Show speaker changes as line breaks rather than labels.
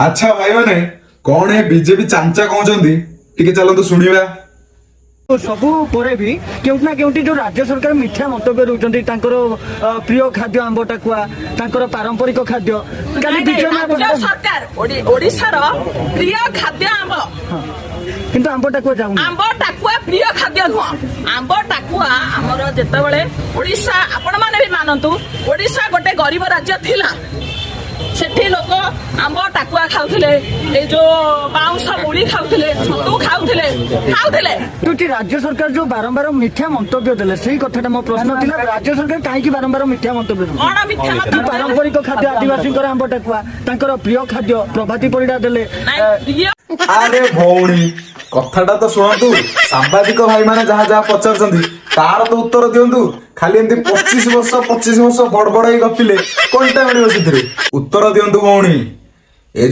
ଆଚ୍ଛା ଭାଇମାନେ, କଣ ଏ ବିଜେପି ଚାମଚା କହୁଛନ୍ତି, ଟିକେ ଚାଲନ୍ତୁ ଶୁଣିବା।
ସବୁ ପରେ ବି କେଉଁଠି ନା କେଉଁଠି ଯୋଉ ରାଜ୍ୟ ସରକାର ମିଥ୍ୟା ମନ୍ତବ୍ୟ ଦଉଛନ୍ତି, ତାଙ୍କର ପ୍ରିୟ ଖାଦ୍ୟ ଆମ୍ବ ଟାକୁଆ, ତାଙ୍କର ପାରମ୍ପରିକ ଖାଦ୍ୟ କାଲି
ନାଇଁ,
ବିଜୟ
ନାଇଁ, ରାଜ୍ୟ ସରକାର ଓଡ଼ିଶାର ପ୍ରିୟ ଖାଦ୍ୟ ଆମ୍ବ।
କିନ୍ତୁ ଆମ୍ବ ଟାକୁଆ ଯାଉନି।
ଆମ୍ବ ଟାକୁଆ ପ୍ରିୟ ଖାଦ୍ୟ ନୁହଁ। ଆମ୍ବ ଟାକୁଆ ଆମର ଯେତେବେଳେ ଓଡ଼ିଶା, ଆପଣମାନେ ବି ମାନନ୍ତୁ, ଓଡ଼ିଶା ଗୋଟେ ଗରିବ ରାଜ୍ୟ ଥିଲା। ସେଠି ଲୋକ ଆମ୍ବ ଟାକୁଆ ଖାଉଥିଲେ, ଏଇ ଯୋଉ ବାଉଁଶ ମୁଢି ଖାଉଥିଲେ, ଛତୁ ଖାଉଥିଲେ ଖାଉଥିଲେ।
କିନ୍ତୁ ରାଜ୍ୟ ସରକାର ଯୋଉ ବାରମ୍ବାର ମିଥ୍ୟା ମନ୍ତବ୍ୟ ଦେଲେ, ସେଇ କଥାଟା ମୋ ପ୍ରଶ୍ନ ଥିଲା। ରାଜ୍ୟ ସରକାର କାହିଁକି ବାରମ୍ବାର ମିଥ୍ୟା ମନ୍ତବ୍ୟ ଦେଲେ?
କଣ ମିଥ୍ୟା ମନ୍ତବ୍ୟ ଦେଲେ?
ପାରମ୍ପରିକ ଖାଦ୍ୟ ଆଦିବାସୀଙ୍କର ଆମ୍ବ ଟାକୁଆ, ତାଙ୍କର ପ୍ରିୟ ଖାଦ୍ୟ ପ୍ରଭାତୀ ପରିଡ଼ା ଦେଲେ।
ନାଇଁ, ପ୍ରିୟ
ଆରେ ଭଉଣୀ, କଥାଟା ତ ଶୁଣନ୍ତୁ। ସାମ୍ବାଦିକ ଭାଇମାନେ ଯାହା ଯାହା ପଚାରୁଛନ୍ତି, ତାର ତ ଉତ୍ତର ଦିଅନ୍ତୁ। ଖାଲି ଏମିତି 25 ବର୍ଷ 25 ବର୍ଷ ବଡ ବଡ ହେଇ ଗପିଲେ କଣଟା ମିଳିବ ସେଥିରେ? ଉତ୍ତର ଦିଅନ୍ତୁ ଭଉଣୀ। ଏ ଯୋଉ